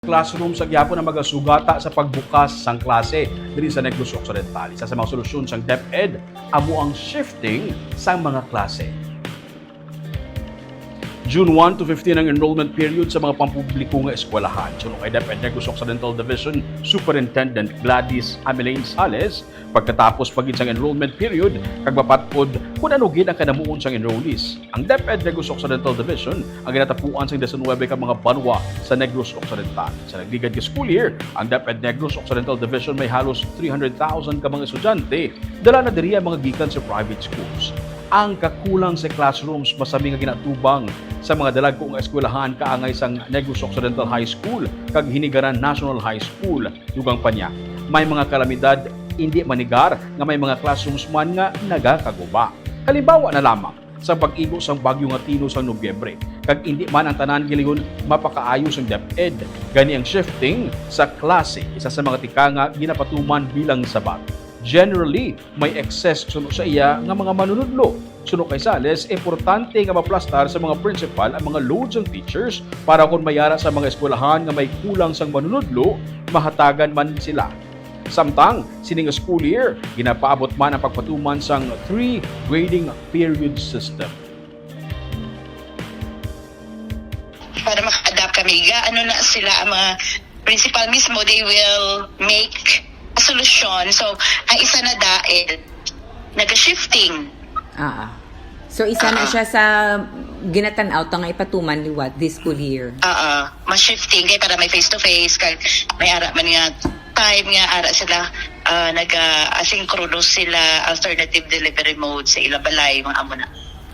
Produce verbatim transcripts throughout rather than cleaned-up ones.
classroom sa gihapon ang magasugata sa pagbukas sang klase diri sa Negros Occidental. Isa sa mga solusyon sang DepEd amo ang shifting sang mga klase. June one to fifteen ang enrollment period sa mga pampubliko nga eskwelahan. Suno kay DepEd Negros Occidental Division Superintendent Gladys Amelane Sales, pagkatapos pa gid sang enrollment period kag mapat-od kung ano gid ang kanamuon sang enrollees. Ang DepEd Negros Occidental Division ang ginatapuan sang diecinuebe ka mga banwa sa Negros Occidental. Sa nagligad nga school year, ang DepEd Negros Occidental Division may halos three hundred thousand ka mga estudyante, dala na diri ang mga gikan sa private schools. Ang kakulang sa classrooms masami nga ginatubang sa mga dalagko nga eskwelahan kaangay sang Negros Occidental High School kag Hinigaran National High School. Dugang pa niya, may mga kalamidad indi manigar nga may mga classrooms man nga nagakaguba. Halimbawa na lamang, sa pag-igo sang bagyo nga Tino sang Nobyembre, kag indi man ang tanan gilingon mapakaayo sang DepEd, gani ang shifting sa klase isa sa mga tika nga ginapatuman bilang sabat. Generally, may excess suno sa iya nga mga manunudlo. Suno kay Sales, importante nga maplastar sa mga principal ang mga load sang teachers para kon may ara sa mga eskwelahan nga may kulang sang manunudlo, mahatagan man sila. Samtang, sining school year, ginapaabot man ang pagpatuman sang three grading period system. Para maka-adapt kami, ga ano na sila, ang mga principal mismo, they will make a solution. So, ang isa na dahil nag-shifting. Ah. So isa na Ah. siya sa ginatan-aw ta nga ipatuman liwat this school year. Oo, mas shifting kay para may face to face kag may ara man nga time nga ara sila ah, nag-asynchronous sila alternative delivery mode sa ilang balay, mga amo na.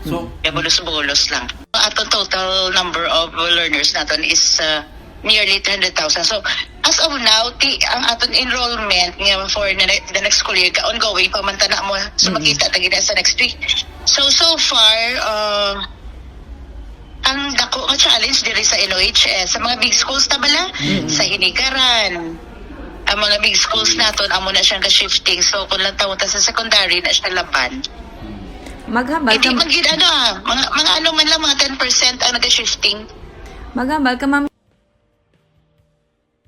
So, Kaya bulos-bulos lang. Ang aton total number of learners naton is uh, nearly three hundred thousand. So, as of now, ti ang aton enrollment nga for the, ne- the next school year, ongoing pa man ta na mo. So, Mm. makita ta gid sa next week. So, so far, uh, ang dako nga challenge diri sa N O H S, sa mga big schools ta bala, Mm. sa Hinigaran, ang mga big schools naton, amo na siyang ka-shifting. So, kung lang tawon ta sa secondary, na siya laban. Maghambal Hindi ka, man gid ano ah, mga, mga ano man lang, mga ten percent ang nag-shifting. Maghambal ka, Ma'am